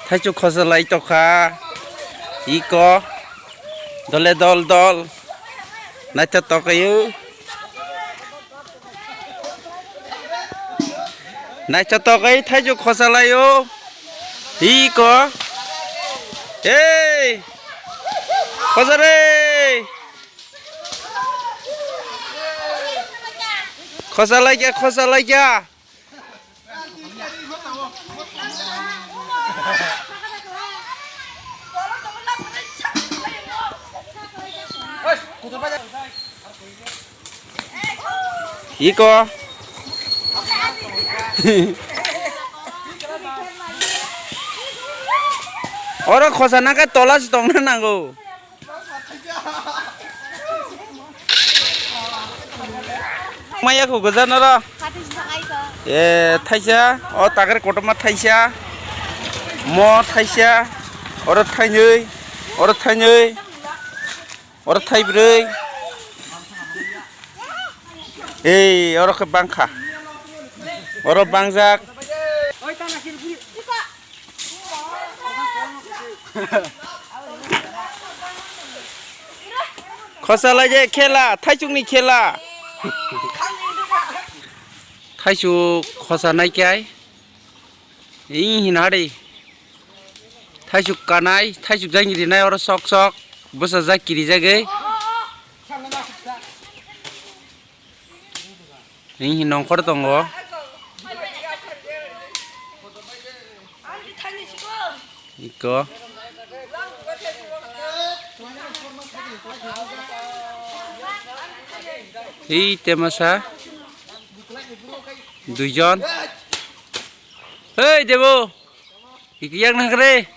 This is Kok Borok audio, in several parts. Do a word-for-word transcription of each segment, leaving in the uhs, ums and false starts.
Thaichuk khosa lai tokha. Iko. Dole dol dol. Naithotok khaio. Naithotok khe thaichuk khosa laio. Iko. Ei. Khosa re. Khosa laikya, khosa laikya. Iko. Oro khosa nangkhe tola se tongna nango. Maya ko goja noro. E thaisa, o takar kotorma thaisa. Mo thaisa, oro thainwi, oro thainwi, oro thaibrwi. Ei, oro khe bangkha. Oro bangjak. Khosa lai je khela, thaichukni khela. Thaichuk khosa nai khe ai. Ing hin hari. Thaichuk kanai, thaichuk jang rinai oro sok sok. Bwsa jak kiri jagwi. Ing hin nongkhor tongo. Iko. Hei, temasa. Duijon. Hei, Debo. Iki yang nang kere.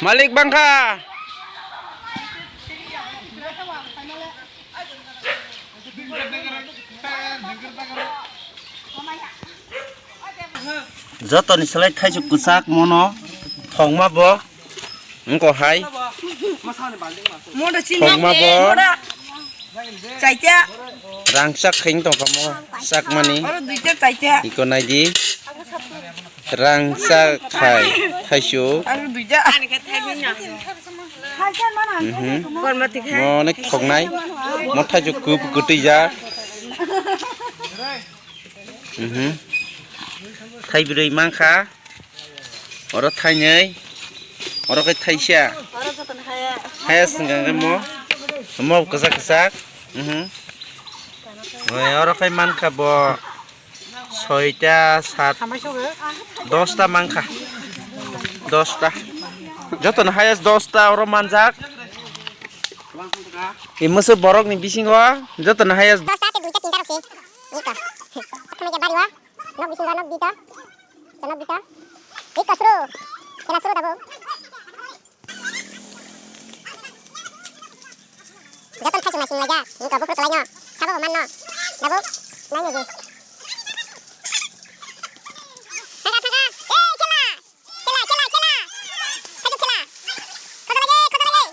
Malik bangkha. Jotoni slai thaichuk kwchak mono thongma bo wngkha hai. Thongma bo rangchak khai wng tongkha mo chakmani. Iko naidi rangchak khai thaichuk. Mhm. Mo onek thoknai. Mo thaichuk kup kwtwi jak. Mhm. Thaibrwi mankha. Oro thainwi. Oro khe thaisa. Haya sengkang khe mo. Mo kwchak kwchak. Mhm. Oi, oro khe mankha bo. Soita, sat, dosta mankha. Dosta. Jotono highest dosta oro manjak. Imwswk borokni bisingo jotono highest. Dosta tei duita tinta rok se. Ika. Thumui khe bari o. Nok bisingo nok duita. Nok duita. Ika suru. Kela suru tabuk. Joto thaichuk naising laijak, wngkha buphuru kwlaino. Sabo bo manno. Dabu, naini di. Thangkha, thangkha. Ei, khela! Khela, khela, khela! Thaichuk khela! Khoja lagi, khoja lagi!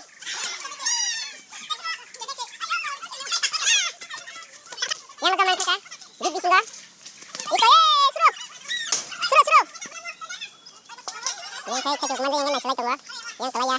Yang logo man thangkha. Big bisingo. Iko, ei, suru! Suru, suru! Yang khai, thaichuk manjak yang naisilai tongo. Yang kwlaiya.